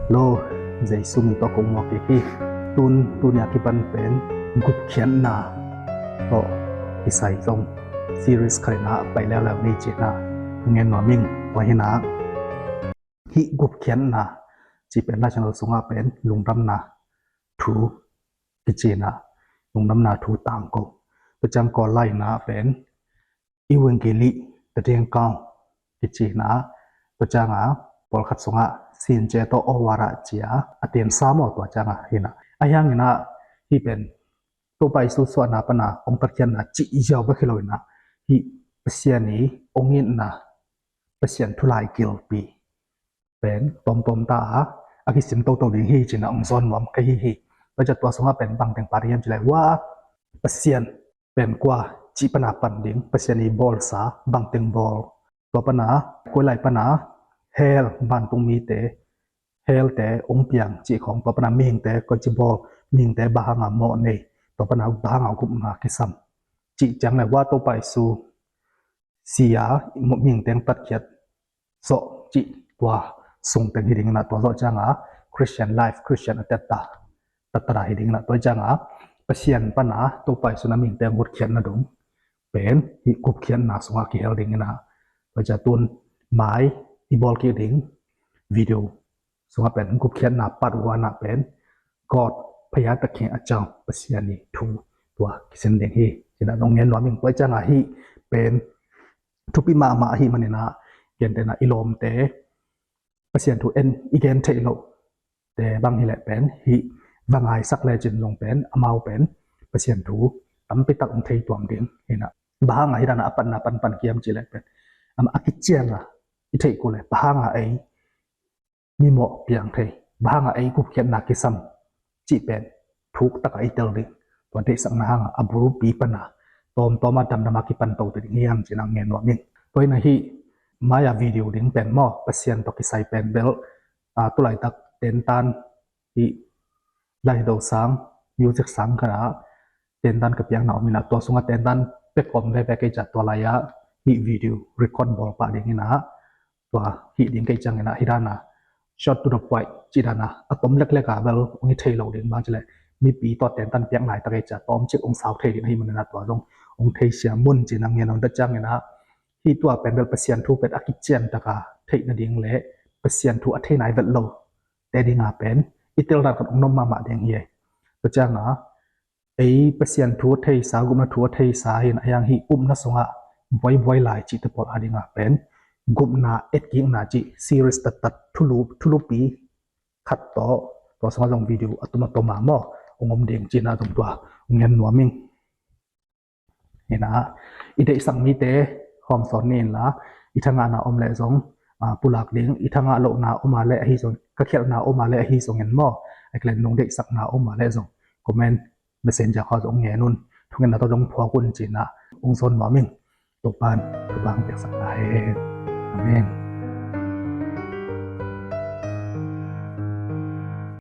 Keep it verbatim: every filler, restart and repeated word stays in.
Lo, Jesu min tawh kong muak kik hi. Tun, tuni a kipan pen gupkhiatna tawh kisai zong series khat in ah pai leuleu ni ci-in ah ngen nuam ing. Tua hi-in ah hih gupkhiatna cih pen Laisiangtho sungah pen lungdamna thu kici-in ah, lungdamna thu tangko. Tua ciang Kawl lai-in ah pen Evangeli, the Dengkau kici-in ah, tua ciangah pawlkhat sungah Since to Awara ci-a a tensa maw, tua ciangah hi-in ah. Ahi hangin ah hih pen Topa Jesu suahna pan a hong patkhiatna cih ziau bek hi lo-in ah, hih Pasian i hong itna, Pasian thu lai gilpi pen tawmtawm ta a, a kisim toto ding hi ci-in ah hong zawn nuam ka hi hi. Tua ciang tua sungah pen bangteng pha ding hiam cih leh, hua Pasian pen kua cih pan a pan ding, Pasian i bawlsa bangteng bawl, tua pan a koi lai pan a hell, vantung mite, hell-te hong piang cih khawng, tua pan a mihingte koici bawl, mihingte bang hanga mawh nei, tua pan a bang hanga gupna kisam cih ciang leh, hua Topa Jesu si-a mihingte hong tatkhiat zawh cih tua sung teng hi ding-in ah, tua zawh ciangah Christian life, Christian a tet ta, tet ta hi ding-in ah, tua ciangah Pasian pan a Topa Jesu in a mihingte hong gutkhiatna dong pen hih gupkhiatna sungah kihel ding-in ah, tua ciang tun mai i bawl kik ding video sungah pen gupkhiatna part one ah pen God phaya takhe a ciang Pasian i thu tua kisim ding hi ci-in ah hong ngen nuam ing. Tua ciangah hih pen thupi mahmah ahih manin ah, gentehna i lawmte Pasian thu en i gen theih lohte bang hi leh pen hih va ngaisak lecin zong pen amau pen Pasian thu tampi tak hong thei tuam ding hi-in ah. Bang hanga hih dan a a patna pan pan kiam cih leh pen, amah a kician a i theih kul leh, bang hanga ei mimawh piang thei, bang hanga ei gupkhiatna kisam cih pen thuk taka i tel ding, tua deihsakna hanga a bulpi pan a tawmtawm a damdam a kipan to ta ding hiam ci-in ah ngen nuam ing. Tua hi-in ah hih mai-a video ding pen maw, Pasian tawh kisai pen bel, a, tulaitak tentan hih Laisiangtho sang, music sang khat ah tentan ka piakna om in ah, tua sungah tentan pek om veve kei ciang tua lai-ah hih video record bawl pah ding in ah, tua hih ding kei ciangin ah hih dan a short to the point cih dan a, a tom leklek a bel hong hi thei lo ding, bang ci leh mipi tawh tentan piak laitak kei ciang tawmcik hong sau thei ding ahih manin ah, tua zong hong theisiam un ci-in ah ngen nuam ta ciangin ah, hih tua pen bel Pasian thu pen a kician taka theih nading leh Pasian thu a thei nai vet lote dinga pen i tel dan khat hong nom mahmah ding hi. Tua ciangah ei Pasian thu a theisa, gupna thu a theisa hi-in ah, ahi hang hih upna sungah buaibuai lai cihte pawl a dingah pen gupna etkikna cih series tattat thulu, thulupi khat tawh, tua sungah zong video a tom a tom a maw hong om ding ci-in ah zong tua hong ngen nuam ing. Hi-in ah i deihsak mite hawmsawn ni inla, i thangahna om leh zong, a, pulak ding, i thangah lohna om a leh ahi zong, ka khialhna om a leh ahi zongin maw, a klen nong deihsakna om a leh zong comment, messenger khawng zong ngen un, thungetna tawh zong phuak un ci-in ah hong zawn nuam ing. Topa'n thupha hong piaksak ta hen. Amen.